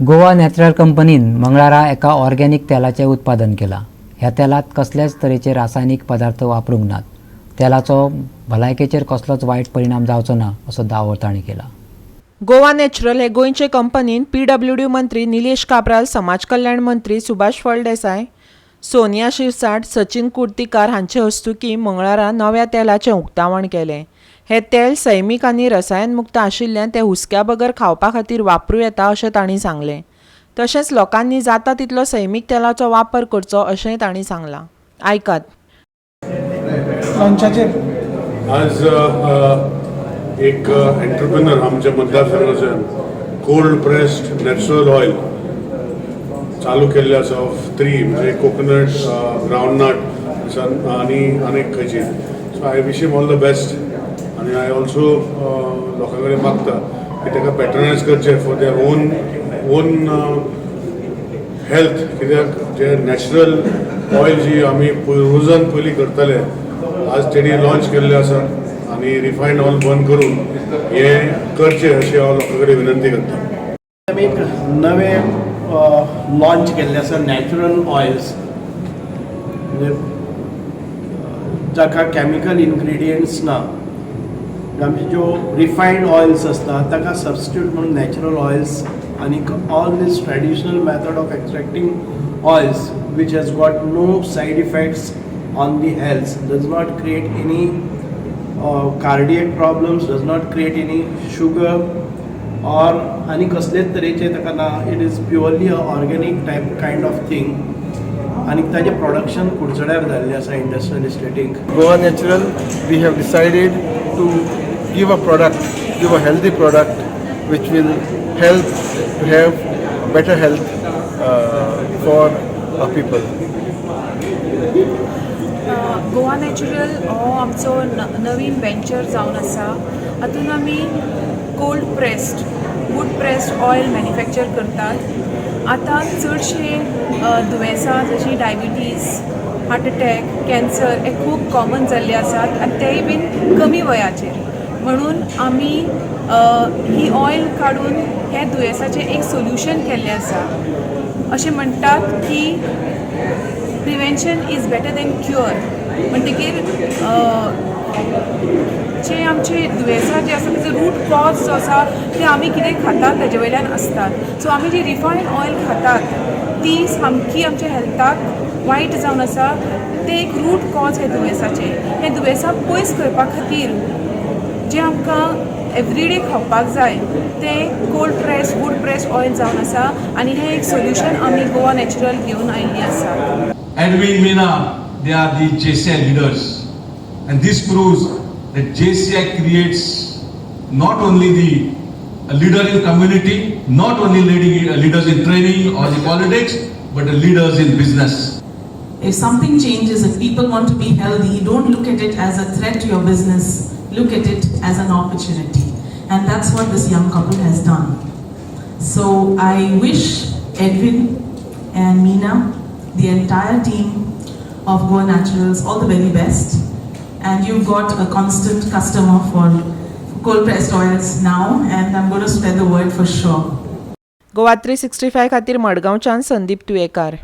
Goa natural कंपनीन मंगळारा एका ऑर्गेनिक तेलाचें उत्पादन केलां. ह्या तेलांत कसलेच तरेचे रासायनीक पदार्थ वापरूंक नात. तेलाचो भलायकेचेर कसलोच वायट परिणाम जावचो ना असो दावो तांणी केला. गोवा नॅचरल हे गोंयचे कंपनीन पीडब्ल्यूडी मंत्री निलेश काब्राल, समाज कल्याण मंत्री सुभाष फळदेसाय, सोनिया शिरसाट, सचिन कुर्तीकार हांचे हस्तुकीं मंगळारा नव्या तेलाचें उक्तावण केलें. हें तेल सैमीक आनी रसायनमुक्त आशिल्ल्यान तें हुस्क्या बगर खावपा खातीर वापरूं येता अशें तांणी सांगलें. तशेंच लोकांनी जाता तितलो सैमीक तेलाचो वापर करचो अशेंय तांणी सांगलां. आयकात. लॉन्चाचेर. आज एक एंटरप्रिनर आमच्या मतदारसंघाच्यान कोल्ड प्रेस्ड नॅचरल ऑयल चालू केल्ले आसा ऑफ थ्री, म्हणजे कोकोनट, ग्रावंडनट आनी आनीक खंयची. So I wish him all the best आनी I also लोकां कडेन मागता की ताका पॅट्रनायज करचें for their own health, कित्याक जे नॅचरल ऑयल जी आमी पुर्वजान पयलीं करताले, आज तेणी लॉन्च केल्ले आसा आनी रिफायंड ऑयल बंद करून हें करचें अशें हांव लोकां कडेन विनंती करता. आमी एक नवें लॉन्च केल्लें आसा, नॅचरल ऑयल्स, म्हणजे जाका कॅमिकल इन्ग्रिडियंट्स ना. आमचे ज्यो रिफायंड ऑयल्स आसता ताका सबस्टिट्यूट म्हणून नॅचरल ऑयल्स आनी all this traditional method of extracting oils, which has got no side effects on the health, does not create any cardiac problems, does not create any sugar or आनी कसलेच तरेचे ताका ना. It is purely a organic type kind of thing आनी ताजें production कुडचड्यार जाल्लें आसा, industrial इस्टेटीक. Goa Natural, we have decided to give a product, give a healthy product which will help to have better health for our people. Goa natural हो आमचो नवीन venture जावन आसा. हातून आमी cold pressed, wood pressed oil manufacture करतात. आतां चडशे दुयेंसां जशीं डायबिटीज, हार्ट अटॅक, कॅन्सर हे खूब कॉमन जाल्ले आसात आनी तेय बीन कमी वयाचेर. म्हणून आमी ही ऑयल काडून हे दुयेंसाचें एक सोल्युशन केल्लें आसा. अशें म्हणटात की prevention is better than cure. म्हणटकीर जे आमचे दुयेंसां जी आसा तेजो रूट कॉज जो आसा ते आमी कितें खातात तेजे वयल्यान आसतात. सो आमी जी रिफायंड ऑयल खातात ती सामकी आमच्या हेल्थाक वायट जावन आसा. ते एक रूट कॉज हे दुयेंसाचें. हें दुयेंसां पयस करपा खातीर जें आमकां एवरीडे खावपाक जाय तें cold press, wood press oil जावन आसा आनी हें एक सोल्युशन आमी गोवा नॅचरल घेवन आयिल्लीं आसा. Edwin, Meena, they are the JCI leaders. And this proves that JCI creates not only the leader in community, not only leaders in training or the politics, but the leaders in business. If something changes, if people want to be healthy, don't look at it as a threat to your business. Look at it as an opportunity. And that's what this young couple has done. So I wish Edwin and Meena, the entire team of Goa Naturals, all the very best. And you've got a constant customer for cold pressed oils now, and I'm going to spread the word for sure. Goa 365 खातीर मडगांवच्यान संदीप तुयेकार.